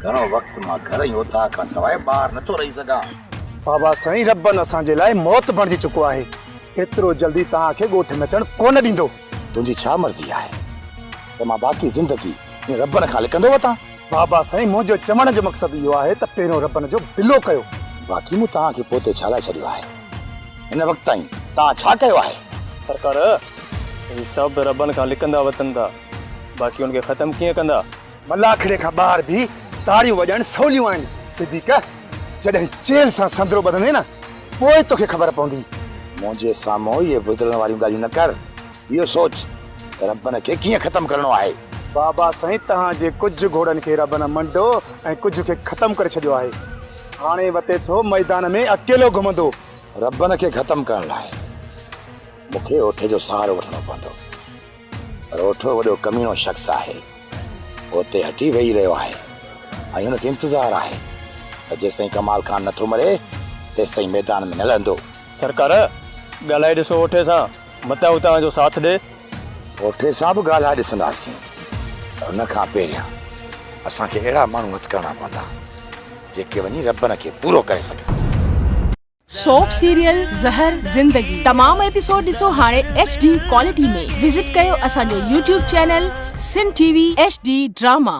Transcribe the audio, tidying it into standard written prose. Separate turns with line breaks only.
گهڻو وقت مان گهر ۽ اوطاق کان سواء ٻاهر نٿو رهي سگهان.
بابا سائين ربن اسان جي لاء موت بڻجي چڪو آهي. ايترو جلدي توهان کي ڳوٺ ۾ اچڻ ڪونه ڏيندو.
تنهنجي ڇا مرضي آهي ته مان باقي زندگي ائين ربن کان لڪندو وتان؟
بابا سائين منهنجو چوڻ جو مقصد اهو آهي ته پهريون ربن جو بلو ڪيو.
باقي مون توهان کي پوئتي ڇا لاء ڇڏيو آهي؟ هن وقت تائين توهان ڇا ڪيو آهي؟
سرڪار، هي سڀ ربن کان لڪندا وتن ٿا، باقي ان کي ختم ڪيئن ڪندا؟
ملاکڙي کان ٻاهر به تاڙيون وڄائڻ سوليون آهن صديق، جڏهن چيلهه سان سندرو ٻڌندين نه پوء توکي خبر پوندي.
منهنجي سامهون اهي بدلڻ واريون ڳالهيون نه ڪر. اهو سوچ ته ربن کي ڪيئن ختم ڪرڻو آهي.
بابا سائين توهان جي ڪجهه گهوڙن کي ربن منڊو ۽ ڪجهه کي ختم ڪري ڇڏيو آهي. هاڻي وتي ٿو ميدان ۾ اڪيلو گهمندو.
ربن کي ختم ڪرڻ لاء مون کي اوٺي جو سهارو وٺڻو پوندو. پر اوٺو وڏو ڪميڻو شخص آهي. اتي هٽي ويهي رهيو آهي ۽ هن کي انتظار آهي ته جيستائين ڪمال خان نٿو مري تيستائين ميدان ۾ نه لهندو.
سرڪار، ڳالهائي ڏسو اوٺي سان، متان هو توهان جو ساٿ ڏئي.
اوٺي سان به ڳالهائي ڏسنداسين پر ان کان پهريان اسان کي اهڙا ماڻهو هٿ ڪرڻا پوندا جيڪي وڃي ربن کي پورو ڪري سگهن.
سوپ سيريل زهر زندگي تمام ايپيسوڊ ڏسو هاڻي ايڇ ڊي ڪوالٽي ۾ وزٽ ڪيو اسان جو YouTube channel Sindh T V H D drama.